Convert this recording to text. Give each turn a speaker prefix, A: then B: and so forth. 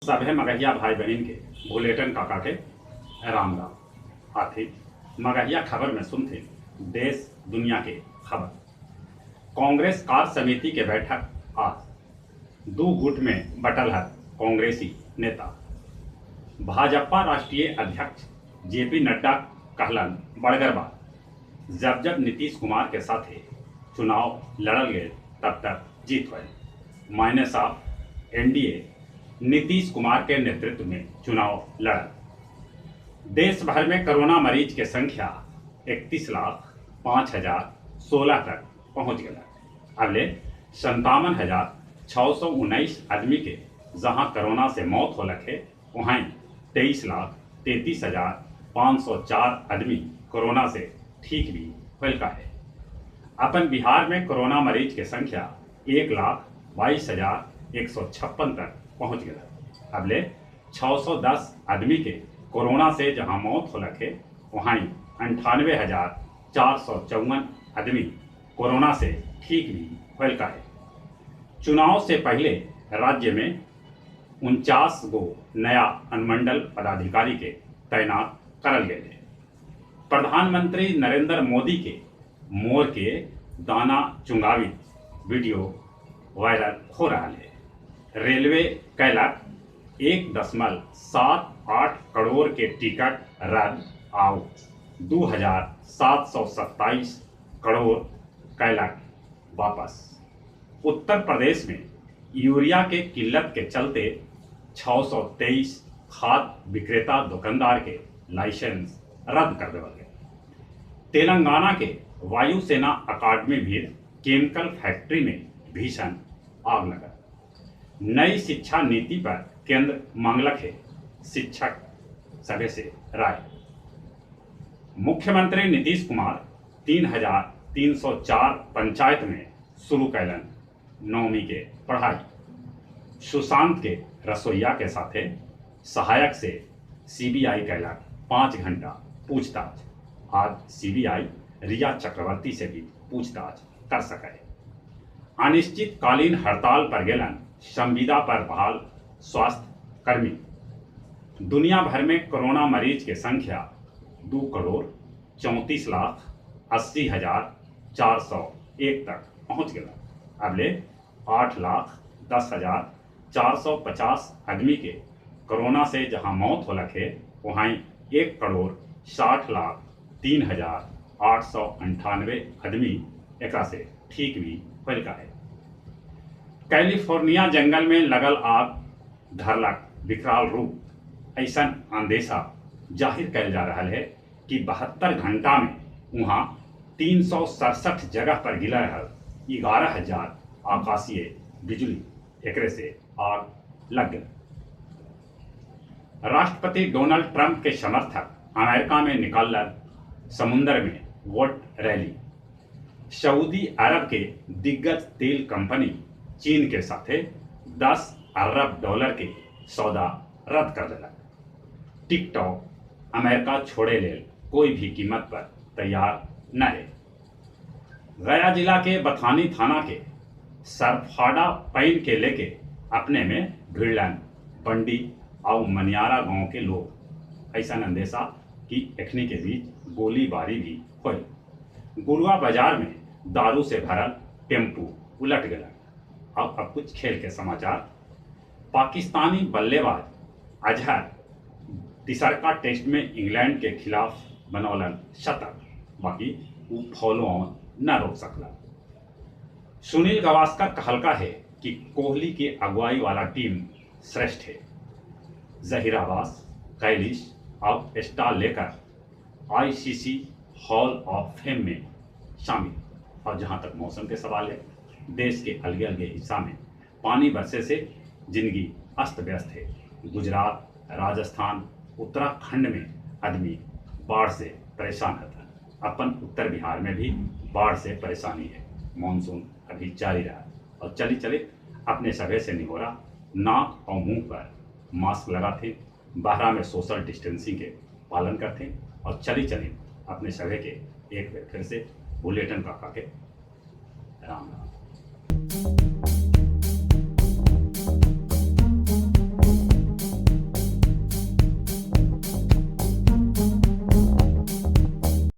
A: सभे मगहिया भाई बहिन के भुलेटन काका के राम राम। आथि मगहिया खबर में सुनते देश दुनिया के खबर। कांग्रेस कार्य समिति के बैठक आज दो गुट में बटल है कांग्रेसी नेता। भाजपा राष्ट्रीय अध्यक्ष जेपी नड्डा कहलन बड़गर बात, जब जब नीतीश कुमार के साथे चुनाव लड़ल गए तब तक जीत हुए। मायने साहब एनडीए नीतीश कुमार के नेतृत्व में चुनाव लड़ल। देश भर में कोरोना मरीज के संख्या 31,05,016 तक पहुंच गया। अगले 57,619 आदमी के जहां कोरोना से मौत हो लखे वहीं 23,33,504 आदमी कोरोना से ठीक भी होलका है। अपन बिहार में कोरोना मरीज के संख्या 1,22,156 तक पहुंच गया। अगले 610 आदमी के कोरोना से जहां मौत हो लखे वहीं 98,454 आदमी कोरोना से ठीक भी होलका है। चुनाव से पहले राज्य में 49 गो नया अनुमंडल पदाधिकारी के तैनात करल गए है। प्रधानमंत्री नरेंद्र मोदी के मोर के दाना चुंगावित वीडियो वायरल हो रहा है। रेलवे कैलक 1.78 करोड़ के टिकट रद्द आउ 2,727 करोड़ कैलक वापस। उत्तर प्रदेश में यूरिया के किल्लत के चलते 623 खाद विक्रेता दुकानदार के लाइसेंस रद्द कर देवल गए। तेलंगाना के वायुसेना अकादमी भी केमिकल फैक्ट्री में भीषण आग लगा। नई शिक्षा नीति पर केंद्र मांगलक है शिक्षक सभा से राय। मुख्यमंत्री नीतीश कुमार 3,304 पंचायत में शुरू कैलन नौवीं के पढ़ाई। सुशांत के रसोईया के साथे सहायक से सीबीआई कैलक 5 घंटा पूछताछ। आज सीबीआई रिया चक्रवर्ती से भी पूछताछ कर सके। अनिश्चितकालीन हड़ताल पर गेलन संविदा पर बहाल स्वास्थ्य कर्मी। दुनिया भर में कोरोना मरीज के संख्या 2,34,80,401 तक पहुंच गया। अगले 8,10,450 आदमी के कोरोना से जहां मौत हो लखे वहीं 1,60,03,898 आदमी एकरा से ठीक भी होलका है। कैलिफोर्निया जंगल में लगल आग धरलक विकराल रूप। ऐसा अंदेशा जाहिर कैल जा रहा है कि 72 घंटा में वहाँ 367 जगह पर गिला रहा 11,000 आकाशीय बिजली एकरे से आग लग गई। राष्ट्रपति डोनाल्ड ट्रंप के समर्थक अमेरिका में निकाल समुन्द्र में वोट रैली। सऊदी अरब के दिग्गज तेल कंपनी चीन के साथे 10 अरब डॉलर के सौदा रद्द कर दिला। टिकटॉक अमेरिका छोड़े ले कोई भी कीमत पर तैयार न है। गया जिला के बथानी थाना के सरफाडा पैन के लेके अपने में भिड़लन बंडी और मनियारा गांव के लोग। ऐसा अंदेशा कि एखनी के बीच गोलीबारी भी हुई। गुरुआ बाजार में दारू से भरल टेम्पू उलट गया। अब कुछ खेल के समाचार। पाकिस्तानी बल्लेबाज अजहर तिसरका टेस्ट में इंग्लैंड के खिलाफ बनौलन शतक, बाकी वो फॉलो ऑन न रोक सकला। सुनील गावस्कर कहलका है कि कोहली के अगुवाई वाला टीम श्रेष्ठ है। जहीराबाद कैलिश अब स्टार लेकर आईसीसी हॉल ऑफ फेम में शामिल। और जहां तक मौसम के सवाल है, देश के अलग अलग हिस्सा में पानी बरसे से जिंदगी अस्त व्यस्त है। गुजरात, राजस्थान, उत्तराखंड में आदमी बाढ़ से परेशान रहता है। अपन उत्तर बिहार में भी बाढ़ से परेशानी है। मानसून अभी जारी रहा। और चली चले अपने सभे से निहोरा, नाक और मुंह पर मास्क लगाते, बाहर में सोशल डिस्टेंसिंग के पालन करते और चली चले अपने सभे के एक बार फिर से बुलेटिन काका के